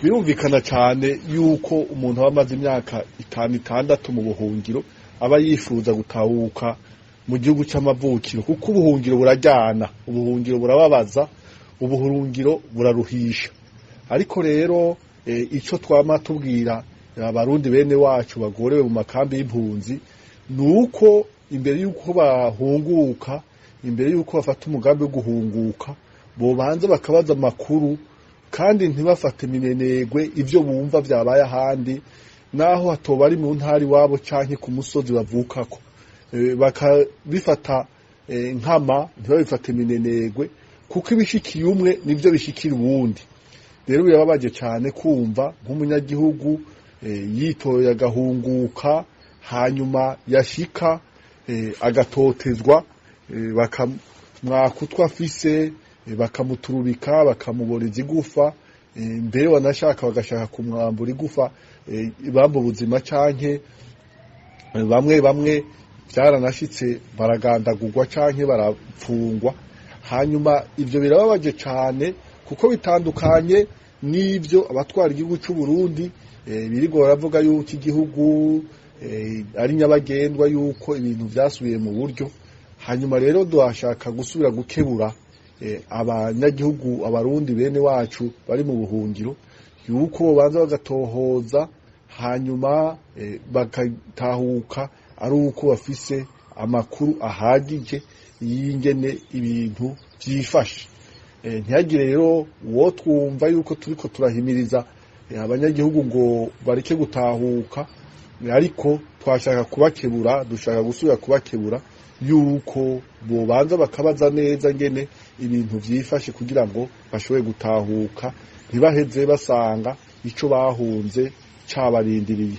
Birumvikana cyane yuko umuntu aba amaze imyaka 5, 6 mu buhungiro aba yifuza gutahuka mu gihugu c'amavukiro, kuko ubuhungiro burajyana, ubuhungiro burababaza, ubuhungiro buraruhisha. Ariko rero ico twama tubwira abarundi bene wacu bagorewe mu makambi y'impunzi nuko imbere yuko bahunguka, imbere yuko bafata umugambi wo guhunguka, bobanza bakabaza amakuru kandi ntibafate minenegwe ivyo bumva vyabaye ahandi, naho hatoba ari mu ntara iwabo canke ku musozi bavukako. Bakabifata nkama, ntibabifate minenegwe, kuko ibishikiye umwe nivyo bishikira uwundi. Rero birababaje cane kumva nk'umunyagihugu yitoye agahunguka, hanyuma yashika agatotezwa, bakamwaka utwo afise, bakamuturubika, bakamuboreza igufa, mbere wanashaka bagashaka kumwambura igufa, bamba ubuzima, canke bamwe bamwe vyaranashitse baragandagurwa canke barapfungwa. Hanyuma ivyo birababaje cane kuko bitandukanye n'ivyo abatwara igihugu c'u Burundi birirwa baravuga yuko igihugu ari nyabagendwa, yuko ibintu vyasubiye mu buryo. Hanyuma rero duhashaka gusubira gukebura abanyagihugu, abarundi bene wacu bari mu buhungiro, yuko bobanza bagatohoza, hanyuma bakatahuka ari uko bafise amakuru ahagije y'ingene ibintu vyifashe. Ntihagire rero uwo twumva yuko turiko turahimiriza abanyagihugu ngo bareke gutahuka, ariko twashaka kubakebura, dushaka gusubira kubakebura yuko bobanza bakabaza neza ngene ibintu vyifashe kugira ngo bashobore gutahuka, ntibaheze basanga ico bahunze cabarindiriye.